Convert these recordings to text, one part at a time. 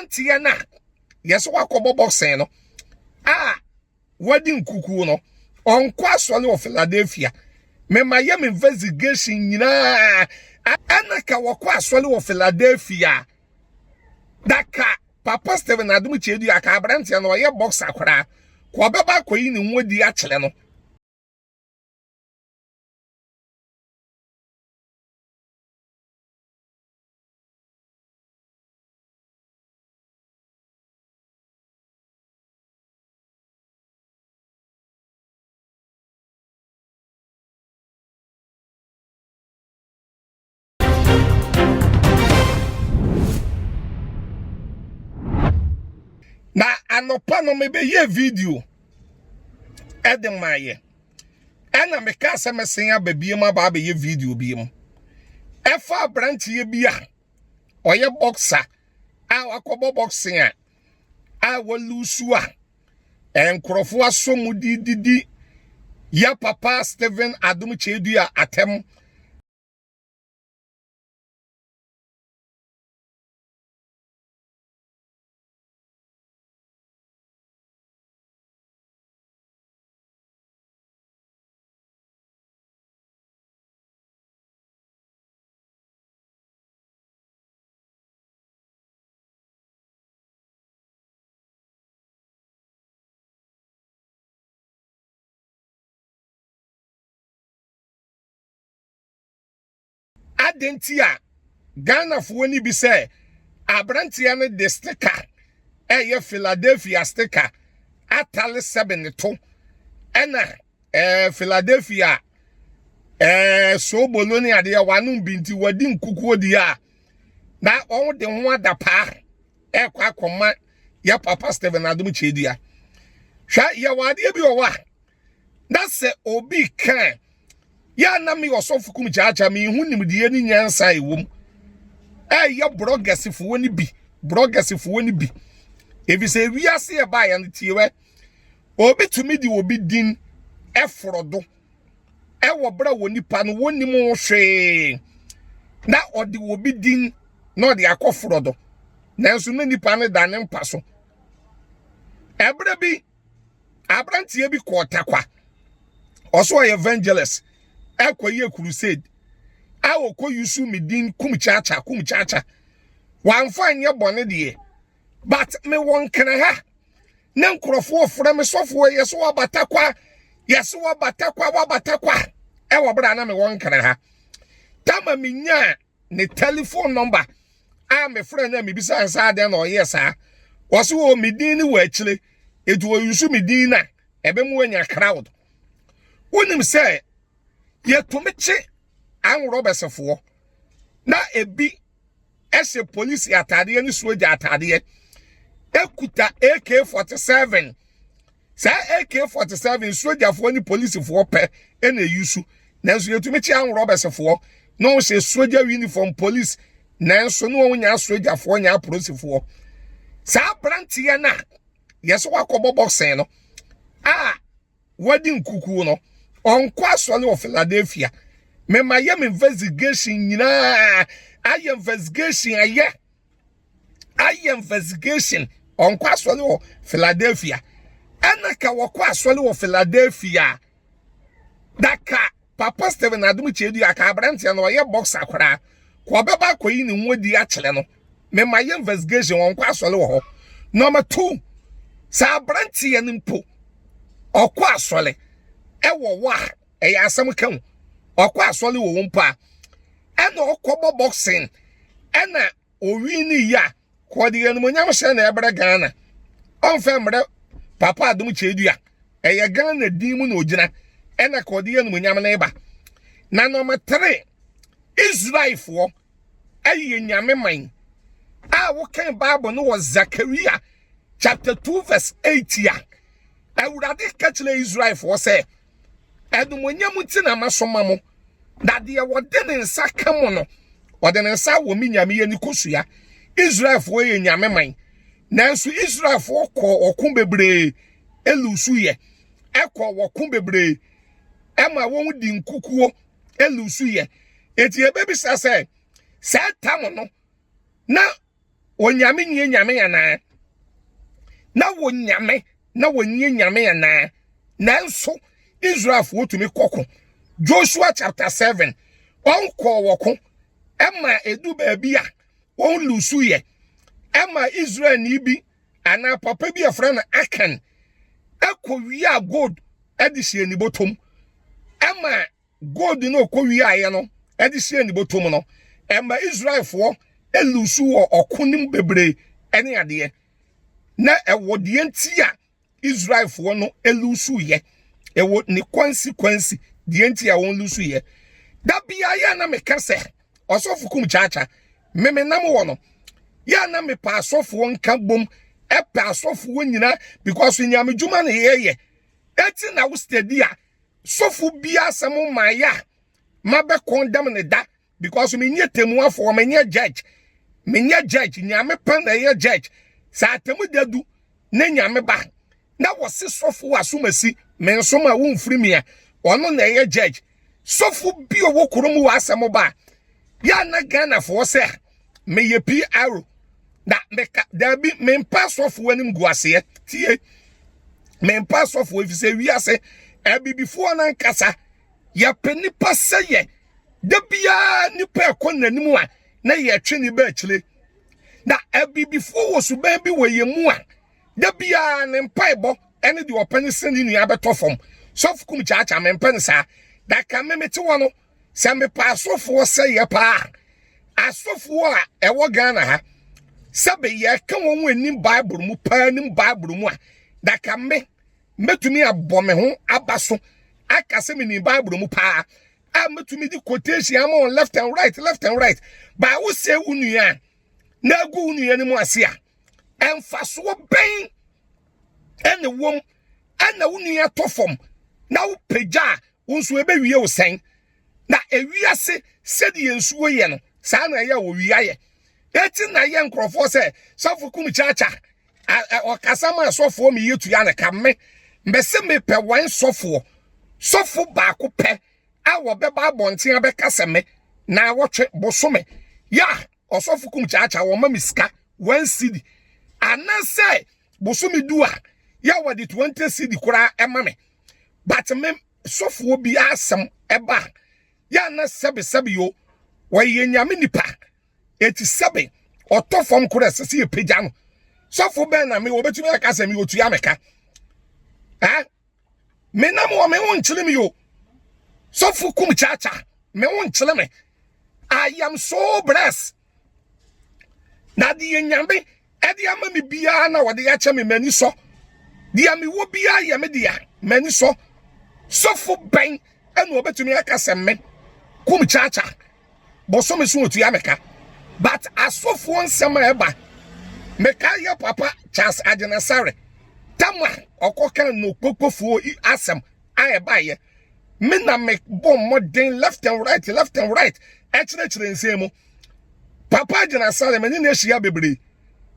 Aberanteɛ no a yɛsɛ wakɔbɔ boxing no a wadi nkukuo no, ɔnkɔ asɔre wɔ Philadelphia. Mema yɛ me investigation nyinaa ɛna ka wɔkɔ asɔre wɔ Philadelphia. Daka Papa Stephen Adom Kyedua aka aberanteɛ no ɔyɛ boxer koraa. Kɔ ɔbɛba akɔyi ne ho adi akyerɛ no. Na anɔpa no mebɛyɛ video ɛde maayɛ ɛna meka sɛ mɛsen aba biem aba abɛyɛ video biem ɛfa aberanteɛ bi a ɔyɛ boxer a wakɔbɔ boxing a a walusu a nkurɔfoɔ asɔ mu di didi yɛ papa Stephen Adom Kyedua atɛm. Adɛn nti a Ghanafoɔ ni bi sɛ aberanteɛ no de sticker ɛyɛ Philadelphia sticker atale sɛbe ne to ɛna ɛɛ Philadelphia ɛɛ soobolo ne adeɛ wanom bi nti wadi nkukuo deɛ a na wɔn de ho adapaa ɛkɔ akɔma yɛ papa Stephen Adom Kyedua. Hwɛ, yɛwɔ adeɛ bi wɔ hɔ a na sɛ obi ka yɛ na me ɔsɔfo kum kyaakyaa me hu nimdeɛ ne nyansa a ɛwɔ mu. Ɛyɛ brɔgɛsefoɔ no bi, brɔgɛsefoɔ no bi. Efisɛ wiase ɛbaa yɛn no tie wɛ. Obi tumi de obi din ɛforo do ɛwɔ berɛ a wɔ nipa no wɔnnim ho hwee na ɔde obi din na ɔde akɔforɔ do, nanso na nipa no da ne mpa so. Ɛberɛ bi aberanteɛ bi kɔɔ Takwa, ɔso ɔyɛ evangelist, ɛkɔyɛ crusade a ɔkɔ yusu me din kum kyaakya kum kyaakya. Wamfa nyɛ bɔne deɛ, but mewɔ nkena ha ne nkurɔfoɔ frɛ me sɔfoɔ, yɛ so wabata kwa, yɛ so wabata kwa, wabata kwa. Ɛwɔ berɛ a na mewɔ nkena ha tama menyaa ne telephone number a mefrɛ no a mebisa nsa adɛn na ɔyɛ saa. Wɔso wɔ me din ne wɔ akyire, ɛti wɔyusu me din no a ɛbɛmu anya crowd. Wonim sɛ yɛtumi kye anworɔbɛsɛfoɔ na ebi ɛhyɛ polisi ataadeɛ ne soja ataadeɛ ekuta AK-47. Saa AK-47 sogyafoɔ ne polisifoɔ pɛ ɛna eyi so, nanso yɛtumi kye anworɔbɛsɛfoɔ na wɔn hyɛ soja uniform police, nanso ne wɔn nya sogyafoɔ nya apolisifoɔ. Saa aberanteɛ no a yɛsɛ wakɔbɔ boxing no a wadi nkukuo no, ɔnkɔ asɔre wɔ Philadelphia. Mema yɛ me investigation nyinaa, ayɛ investigation, ayɛ ayɛ investigation, ɔnkɔ asɔre wɔ Philadelphia. Ɛna ka wɔkɔ asɔre wɔ Philadelphia daka Papa Stephen Adom Kyedua aka aberanteɛ no ɔyɛ boxer koraa kɔ ɔbɛba akɔyi ne ho adi akyerɛ no. Mema yɛ investigation, ɔnkɔ asɔre wɔ hɔ. Number two, sɛ aberanteɛ no mpo ɔkɔ asɔre ɛwɔ wɔ a ɛyɛ asɛm ka ho, ɔkɔ asɔre wɔ wɔn mpo a ɛna ɔkɔbɔ boxing ɛna owi ne yi a kɔde animonyam hyɛ na ɛbrɛ Ghana, ɔmfɛ mmerɛ Papa Adom Kyedua, ɛyɛ Ghana din mu na ogyina ɛna kɔde animonyam na ɛba. Na number three, Israelfoɔ ɛyɛ nyame man a wokan Bible no wɔ Zakaria chapter 2 verse 8 a Awurade ka kyerɛ Israelfoɔ sɛ animonyam nti na masoma mo, na deɛ wɔde ne nsa ka mo no wɔde ne nsa wɔ me nyame yɛ ne kosua. Israelfoɔ yɛ nyame man, nanso Israelfoɔ kɔ ɔko bebree elusu yɛ, ɛkɔ wɔko bebree ɛma wɔn di nkukuo elusu yɛ. Eti ebebisa sɛ saa tam no na Onyame nyie nyame anaa? Na wɔnyame na wɔnyie nyame anaa? Nanso Israelfoɔ tumi kɔko. Joshua chapter 7 ɔnkɔɔ wɔko ɛma edu baabi a wɔn lusu yɛ ɛma Israelni bi anaa papa bi a frɛ no Akan ɛkɔ wia gold ɛde hyɛ ne bɔtɔm ɛma gold no ɔkɔ wiaeɛ no ɛde hyɛ ne bɔtɔm no ɛma Israelfoɔ elusu wɔ ɔko no mu bebree ɛne adeɛ na ɛwɔ deɛ nti a Israelfoɔ no elusu yɛ ɛwɔ ne consequence deɛ nti a wɔn lusu yɛ da bia yɛ na meka sɛ ɔsɔfo kum kyaakya meme nam wɔ no yɛ na mepɛ asɔfoɔ nka bom ɛpɛ asɔfoɔ nyinaa because nyame dwuma na yɛyɛ eti na wo steady a sɔfo bi asɛm ma yɛ a mabɛ condemn ne da because menyɛ temuafoɔ, menyɛ judge, menyɛ judge. Nyame pɛ na ɛyɛ judge. Sɛ atemu dadu ne nyame ba na wɔse sɔfo asomasi me nso ma womfiri mi a ɔno na ɛyɛ judge. Sɔfo bi a ɔwɔ kurom wɔ asɛm ba yɛ na Ghanafoɔ sɛ meyɛ PR na meka daabi mempa sɔfo anim gu aseɛ tie mempa sɔfo efi sɛ wiase abibifoɔ nankasa yɛpɛ nipa sɛ yɛ da biara nipa ɛkɔ n'anim a na yɛtwe ne ba akyire na abibifoɔ wɔ suban bi wɔ yɛn mu a da biara ne mpaebɔ ɛne deɛ ɔpɛ ne sɛ ne nua bɛtɔ fam. Sɔfo kum kyaakyaa mempɛ ne saa daka me mete wɔ no sɛ mepɛ asɔfoɔ sɛ yɛ paa asɔfoɔ a ɛwɔ Ghana ha sɛbe yɛka wɔn ho anim Bible mu paa anim Bible mu a daka me mɛtumi abɔ me ho aba so aka sɛ menim Bible mu paa a mɛtumi di quotation ama wɔn left and right, left and right. Baa wosɛ wo nua a na agu wo nua no mu ase a ɛmfasoɔ bɛn ɛna wɔm ɛna wo nua tɔ fam na wopagya a wo nso ɛbɛwie wo sɛn na ewiase sɛdeɛ nsuo yɛ no saa na ɛyɛ wɔ wia yɛ eti na yɛ nkurɔfoɔ sɛ sɔfo kum kyaakya ɔkasa ma asɔfoɔ mi yɛ tua ne ka me mbɛsɛ mepɛ wɔn sɔfoɔ sɔfo baako pɛ a wɔbɛba abɔnten abɛka sɛ me na wɔtwe bosome ya ɔsɔfo kum kyaakya wɔn ma mi sika 1 cedi anaasɛ bosome du a yɛ wɔde 20 cedi koraa ɛma me but me sɔfoɔ bi asɛm ɛba yɛ na sɛbe sɛbe yo wɔyɛ nyame nipa eti sɛbe ɔtɔ fam koraa ɛsɛ sɛ yɛpagya no. Sɔfo bɛn na me wɔbɛtumi aka sɛ me otua me ka ɛ me nam wɔ me ho nkyerɛ me yo sɔfo kum kyaakya me ho nkyerɛ me. I am so blessed na deɛ nyame ɛde ama me biara na wɔde akyɛ me m'ani sɔ deɛ mewɔ biara yɛ me dea m'ani sɔ. Sɔfo bɛn ɛna wɔbɛtumi aka sɛ me kum kyaakya bɔsɔme so otua me ka? But asɔfoɔ nsɛm a ɛba meka yɛ papa Charles Agyinasare tama ɔkɔka no kpokpofoɔ asɛm a ɛbaeɛ me na me bɔ mmɔden left and right, left and right ɛkyerɛkyerɛ nsɛm mu. Papa Agyinasare me ne no ahyia bebree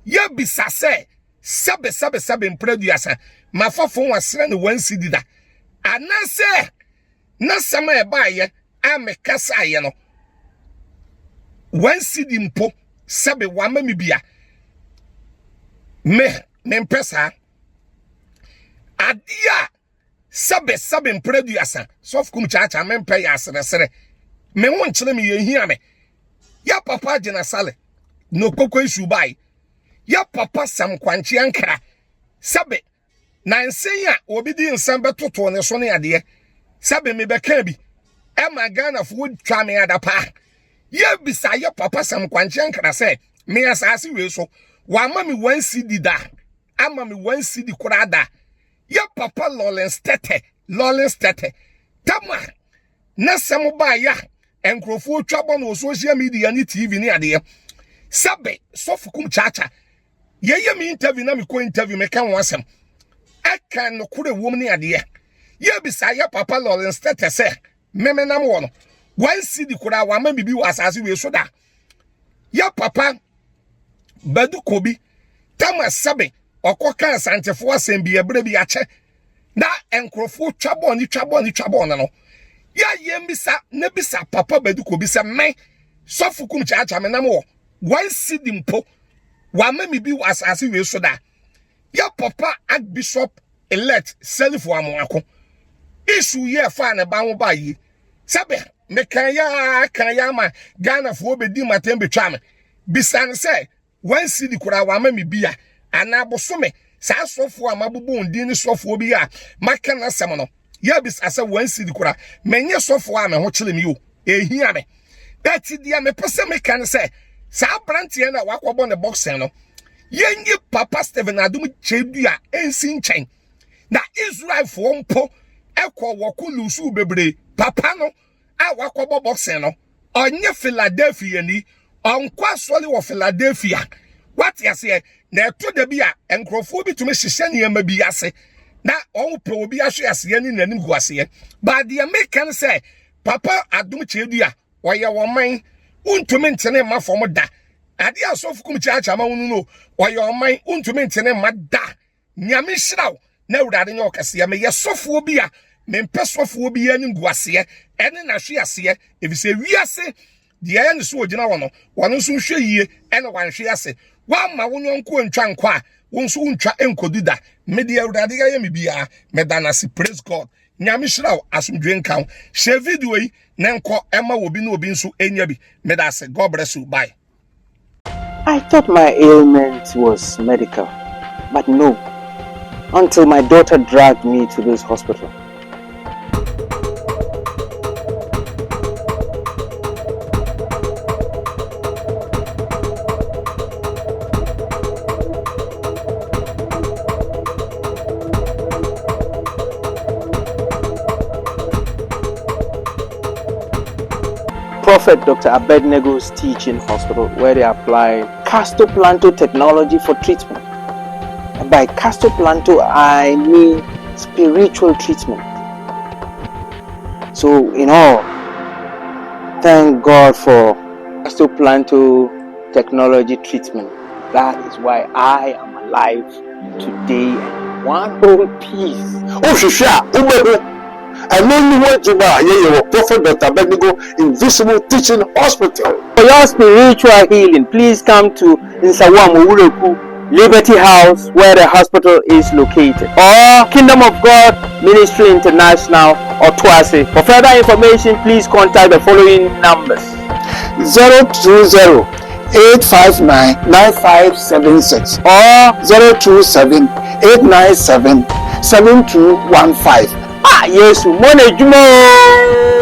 yɛbisa sɛ sɛbe sɛbe sɛbe mprɛduasa mafa fon asrɛ ne 1 cedi da anaasɛ n'asɛm a ɛbaeɛ a mekasaeɛ no 1 cedi mpo sɛbe wama me bia me mempɛ saa adeɛ a sɛbe sɛbe mprɛduasa sɔfo kum kyaakyaa mempɛ yɛ aseresere me ho nkyerɛ me yɛhia me yɛ papa gyina sale na okpoko isu bae yɛ papa Sam Kwankye Ankara sɛbe nansen a obi di nsɛm bɛtoto ne so ne adeɛ sɛbe mebɛka bi ɛma Ghanafoɔ twa me adapa yɛbisa yɛ papa Sam Kwankye Ankara sɛ me asase wei so wama me 1 cedi da ama me 1 cedi koraa da. Yɛ papa Lawrence Tete, Lawrence Tete tama na sɛm baayɛ a nkurɔfoɔ twa bɔ no wɔ social media ne TV ne adeɛ sɛbe sɔfo kum kyaakya yɛyɛ me interview na mekɔ interview meka ho asɛm ɛka nokorɛ wom ne adeɛ yɛbisa yɛ papa Lawrence Tete sɛ meme nam wɔ no 1 cedi koraa wama bibi wɔ asase wei so da. Yɛ papa Badu Kobi tama sɛbe ɔkɔ ka Asantefoɔ asɛm bi ɛberɛ bi akyɛ na nkurɔfoɔ twa bɔɔl ne twa bɔɔl ne twa bɔɔl no no yɛ bisa na bisa papa Badu Kobi sɛ me sɔfo kum kyaakyaa me nam wɔ 1 cedi mpo. Wama me bi wɔ asase wei so da. Yɛ papa Archbishop elect Selifu Amoako. Issue yɛ fa ne ba ho ba yi. Sɛbe meka ya kan ya ma Ghanafoɔ bɛdi matam betwa me. Bisa ne sɛ one cedi koraa wama me bi a anaa bosome saa sɔfoɔ a mabobɔ wɔn din ne sɔfoɔ bi a maka n'asɛm no yɛbisa sɛ one cedi koraa menyɛ sɔfoɔ a me ho kyerɛ me o ehia me bɛti deɛ mepɛ sɛ meka ne sɛ saa aberanteɛ no a wakɔbɔ ne boxing no yɛnyi papa Stephen Adom Kyei-Duah ɛnsi nkyɛn na Israelfoɔ mpo ɛkɔ wɔko lusu bebree papa no a wakɔbɔ boxing no ɔnyɛ Philadelphia ni ɔnkɔ asɔre wɔ Philadelphia wate aseɛ na ɛto da bi a nkurɔfoɔ bi tumi hyehyɛ nneɛma bi ase na wɔn pɛ obi ahwe aseɛ ne n'anim gu aseɛ baadeɛ meka no sɛ papa Adom Kyei-Duah ɔyɛ wɔn man wontumi ntene mma fam da adeɛ asɔfo kum kyaakyaa ma wo no ɔyɛ ɔman wontumi ntene mma da Nyame nhyira wo na Awurade nyɛ ɔkɛseɛ. Meyɛ sɔfoɔ bi a mempɛ sɔfoɔ bi anim gu aseɛ ɛne n'ahwe aseɛ efisɛ wiase deɛ ɛyɛ ne so ogyina hɔ no wɔn nso nhwɛ yie ɛna wanhwe ase. Wamma wo yɔnko ntwa nkɔ a wo nso wontwa nkɔdu da. Me deɛ Awurade ayɛ me biara meda no ase. Praise God. Nyame hyira wo, asomdwe nka wo. Share video yi na nkɔ ɛma obi na obi nso enya bi. Meda ase. God bless you. Bye. I thought my ailment was medical, but no, until my daughter dragged me to this hospital. Prophet Dr. Abednego's teaching hospital where they apply Castoplanto technology for treatment. And by Castoplanto, I mean spiritual treatment. So in all, thank God for Castoplanto technology treatment. That is why I am alive today and one whole piece. Wohwehwɛ a, wobɛhu. Ɛno ne ho adwuma a yɛyɛ wɔ Prophet Doctor Abednego Invisible Teaching Hospital. For your spiritual healing, please come to Nsawam Owureku Liberty House where the hospital is located, or Kingdom of God Ministry International or Otuase. For further information, please contact the following numbers. 020 859 9576 or 027 897 7215. Ah, Yesu, mo na edwuma o.